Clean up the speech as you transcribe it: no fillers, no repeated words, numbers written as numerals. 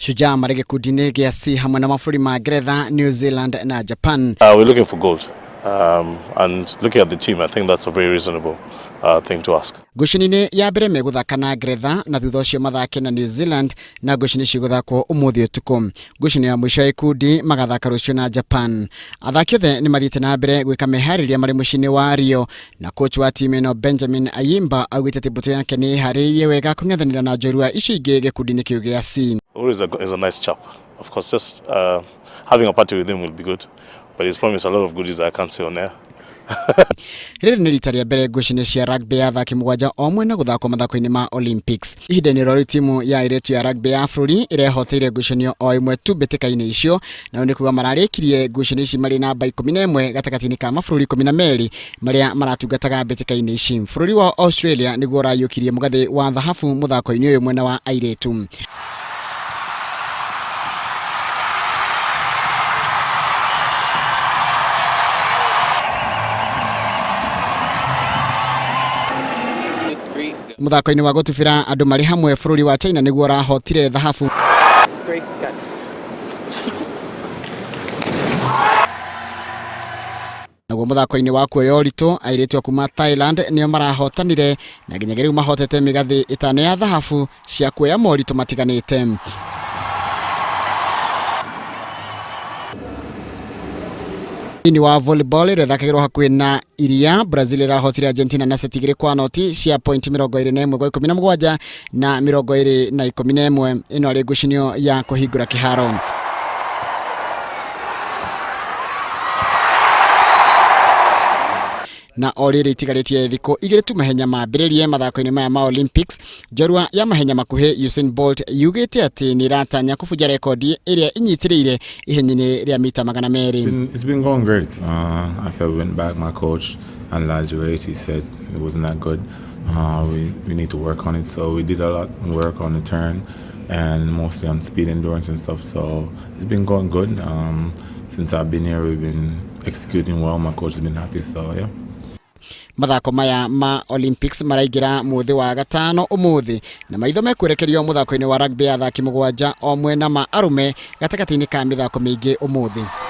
Shujaa marĩ gĩkundi-inĩ gĩa C hamwe na mabũrũri ma Ngeretha, New Zealand na Japan. We're looking for gold. And looking at the team, I think that's a very reasonable thing to ask. Ngucanio-inĩ ya mbere megũthaka na Ngeretha na thutha ũcio mathake na New Zealand na ngucanio icio igũthakwo ũmũthĩ ũtukũ. Ngucanio ya mũico ya ikundi magathaka rũciũ na Japan. Athaki othe nĩ mathiĩte na mbere gwĩka meharĩria marĩ mũciĩ-inĩ wa Rio na coach wa timu ĩno Benjamin Ayimba augĩte atĩ mbũtũ yake nĩ ĩharĩrĩirie wega kũng'ethanĩra na njorua icio ingĩ gĩkundi-inĩ kĩu gĩa C. Uhuru is a nice chap. Of course, just having a party with him will be good, but he's promised a lot of goodies that I can't say on air. Rĩrĩ nĩ rita rĩa mbere ngucanio cia rugby ya athaki mũgwanja o mwena gũthakwo mathako-inĩ ma Olympics. Ihinda-inĩ rĩu timu ya airĩtu ya rugby ya bũrũri ĩrehoteire ngucanio o ĩmwe tu mbĩtĩka-inĩ icio, nayo nĩ kuga mararĩkirie ngucanio ici marĩ namba 11 gatagatĩ-inĩ ka mabũrũri 12 marĩa maratungataga mbĩtĩka-inĩ ici. Bũrũri wa Australia nĩguo ũraiyũkirie mũgathĩ wa thahabu mũthako-inĩ ũyũ mwena wa airĩtu. Mũthako-inĩ wa gũtubĩra andũ marĩ hamwe bũrũri wa China nĩguo ũrahotire thahabu. Naguo mũthako-inĩ wa kuoya ũritũ airĩtu a kuma Thailand nĩo marahotanire na nginyagia rĩu mahotete mĩgathĩ ĩtano ya thahabu cia kuoya moritũ matiganĩte. Thĩinĩ wa volleyball ĩrĩa ĩthakagĩrwo hakuhĩ na iria, Brazil ĩrahotire Argentina na seti 2-0 cia point 21 kwa 17 na 20 na 11. Ĩno arĩ ngucanio ya kũhingũra kĩharo. Na o rĩrĩ itigarĩtie thikũ igĩrĩ tu mahenya mambĩrĩrie mathako-inĩ maya ma Olympics, njorua ya mahenya makuhĩ Usain Bolt yugĩte atĩ nĩ ĩratanya kũbunja rekondi ĩrĩa inyitĩrĩire ihenya-inĩ rĩa mita 200. It's been going great. After we went back, my coach analyzed the race. He said it wasn't that good. We need to work on it. So we did a lot of work on the turn and mostly on speed endurance and stuff. So it's been going good. Since I've been here, we've been executing well. My coach has been happy. So yeah. Mathako maya ma Olympics maraingĩra mũthĩ wa gatano ũmũthĩ na maitho mekwerekerio mũthako-inĩ wa rugby ya athaki mũgwanja o mwena ma arũme gatagatĩ-inĩ ka mĩthako mĩingĩ ũmũthĩ.